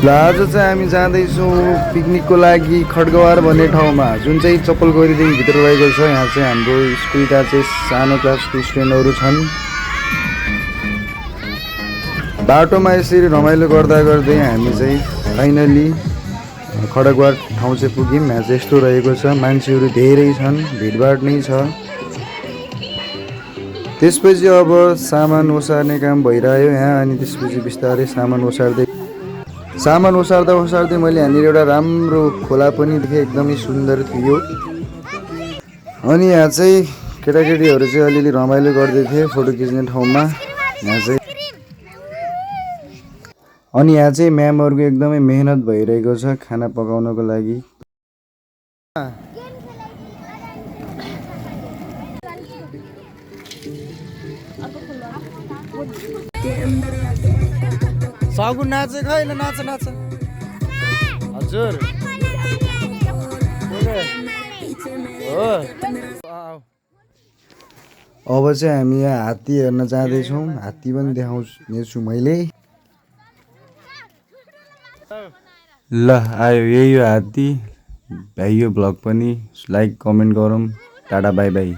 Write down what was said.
ल आज चाहिँ हामी जाँदैछौँ पिकनिकको लागि खड्गवार भन्ने ठाउँमा जुन चाहिँ चप्पलगढीदेखि भित्र रहेको छ। यहाँ चाहिँ हाम्रो स्कुलका चाहिँ सानो क्लासको स्टुडेन्टहरू छन्। बाटोमा यसरी रमाइलो गर्दा गर्दै हामी चाहिँ फाइनली खड्गवार ठाउँ चाहिँ पुग्यौँ। यहाँ चाहिँ यस्तो रहेको छ, मान्छेहरू धेरै छन्, भिडभाड नै छ। त्यसपछि अब सामान ओसार्ने काम भइरह्यो यहाँ, अनि त्यसपछि बिस्तारै सामान ओसार्दै मैले यहाँनिर एउटा राम्रो खोला पनि देखेँ, एकदमै सुन्दर थियो। अनि यहाँ चाहिँ केटाकेटीहरू चाहिँ अलिअलि रमाइलो गर्दै थिए फोटो खिच्ने ठाउँमा। अनि यहाँ चाहिँ म्यामहरूको एकदमै मेहनत भइरहेको छ खाना पकाउनको लागि। सगुन नाचे खैले नाच हजुर हो। अब चाहिँ हामी यहाँ हात्ती हेर्न जाँदैछौँ। हात्ती पनि देखाउँछु मैले। ल आयो, यही हो हात्ती भाइ। यो भ्लग पनि लाइक कमेन्ट गरौँ। Tata bye by.